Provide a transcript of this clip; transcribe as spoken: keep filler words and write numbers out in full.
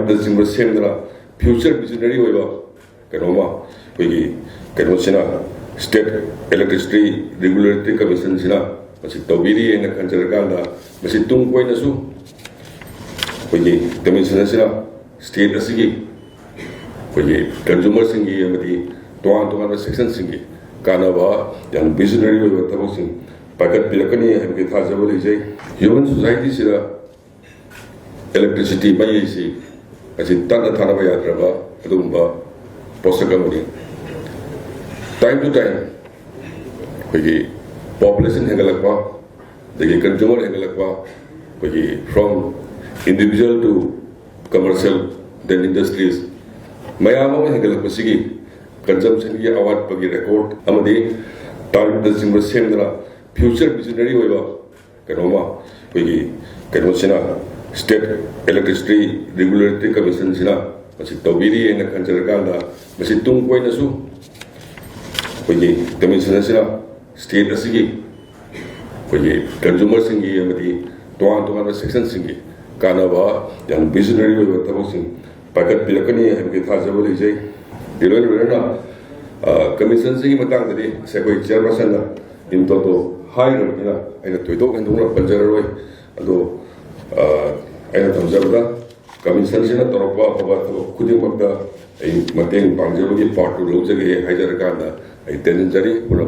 ꯅꯆꯤꯡꯕ ꯁꯦꯝꯗꯅ future visionary ꯑꯣꯏꯕ ꯀꯩꯅꯣꯃ ꯑꯩꯈꯣꯏꯒꯤ ꯀꯩꯅꯣꯁꯤꯅ, State Electricity Regulatory Commissionꯁꯤꯅ ꯃꯁꯤ ꯇꯧꯕꯤꯔꯤ ꯍꯥꯏꯅ ꯈꯟꯖꯔꯀꯥꯟꯗ, ꯃꯁꯤ ꯇꯨꯡ ꯀꯣꯏꯅꯁꯨ ꯑꯩꯈꯣꯏꯒꯤ commission ꯑꯁꯤꯅ state ꯑꯁꯤꯒꯤ ꯑꯩꯈꯣꯏꯒꯤ consumerꯁꯤꯡꯒꯤ ꯑꯃꯗꯤ ꯇꯣꯉꯥꯟ ꯇꯣꯉꯥꯟꯕ sectionꯁꯤꯡꯒꯤ ꯀꯥꯟꯅꯕ ꯌꯥꯝ visionary ꯑꯣꯏꯕ ꯊꯕꯛꯁꯤꯡ ꯄꯥꯏꯈꯠꯄꯤꯔꯛꯀꯅꯤ ꯍꯥꯏꯕꯒꯤ ꯊꯥꯖꯕ ꯂꯩꯖꯩ꯫ Human societyꯁꯤꯗ electricity ꯃꯩ ꯑꯁꯤ ꯑꯁꯤ ꯇꯠꯅ ꯊꯥꯅꯕ ꯌꯥꯗ꯭ꯔꯕ ꯑꯗꯨꯒꯨꯝꯕ ꯄꯣꯠꯁꯛ ꯑꯃꯅꯤ꯫ Time to time ꯑꯩꯈꯣꯏꯒꯤ population ꯍꯦꯟꯒꯠꯂꯛꯄ, ꯑꯗꯒꯤ consumer ꯍꯦꯟꯒꯠꯂꯛꯄ, ꯑꯩꯈꯣꯏꯒꯤ from individual to commercial, then industries, ꯃꯌꯥꯝ ꯑꯃ ꯍꯦꯟꯒꯠꯂꯛꯄꯁꯤꯒꯤ consumptionꯒꯤ ꯑꯋꯥꯠꯄꯒꯤ record ꯑꯃꯗꯤ tarifꯅꯆꯤꯡꯕ ꯁꯦꯝꯗꯅ future visionary ꯑꯣꯏꯕ ꯀꯩꯅꯣꯃ ꯑꯩꯈꯣꯏꯒꯤ ꯀꯩꯅꯣꯁꯤꯅ, State Electricity Regulatory Commissionꯁꯤꯅ ꯃꯁꯤ ꯇꯧꯕꯤꯔꯤ ꯍꯥꯏꯅ ꯈꯟꯖꯔꯀꯥꯟꯗ, ꯃꯁꯤ ꯇꯨꯡ ꯀꯣꯏꯅꯁꯨ ꯑꯩꯈꯣꯏꯒꯤ commission ꯑꯁꯤꯅ state ꯑꯁꯤꯒꯤ ꯑꯩꯈꯣꯏꯒꯤ consumerꯁꯤꯡꯒꯤ ꯑꯃꯗꯤ ꯇꯣꯉꯥꯟ ꯇꯣꯉꯥꯟꯕ sectionꯁꯤꯡꯒꯤ ꯀꯥꯟꯅꯕ ꯌꯥꯝ visionary ꯑꯣꯏꯕ ꯊꯕꯛꯁꯤꯡ ꯄꯥꯏꯈꯠꯄꯤꯔꯛꯀꯅꯤ ꯍꯥꯏꯕꯒꯤ ꯊꯥꯖꯕ ꯂꯩꯖꯩ꯫ ꯂꯣꯏꯅ ꯂꯣꯏꯅꯅ commissionꯁꯤꯒꯤ ꯃꯇꯥꯡꯗꯗꯤ ꯉꯁꯥꯏ ꯑꯩꯈꯣꯏ chairpersonꯅ in toto ꯍꯥꯏꯈ꯭ꯔꯕꯅꯤꯅ ꯑꯩꯅ ꯊꯣꯏꯗꯣꯛ ꯍꯦꯟꯗꯣꯛꯅ ꯄꯟꯖꯔꯔꯣꯏ꯫ ꯑꯗꯣ ꯑꯩꯅ ꯊꯝꯖꯕꯗ, commissionꯁꯤꯅ ꯇꯧꯔꯛꯄ ꯑꯐꯕ ꯊꯕꯛ ꯈꯨꯗꯤꯡꯃꯛꯇ ꯑꯩ ꯃꯇꯦꯡ ꯄꯥꯡꯖꯕꯒꯤ partꯇꯨ ꯂꯧꯖꯒꯦ ꯍꯥꯏꯖꯔꯀꯥꯟꯗ ꯑꯩ ꯇꯦꯟꯖꯟꯖꯔꯤ꯫ ꯄꯨꯟꯅ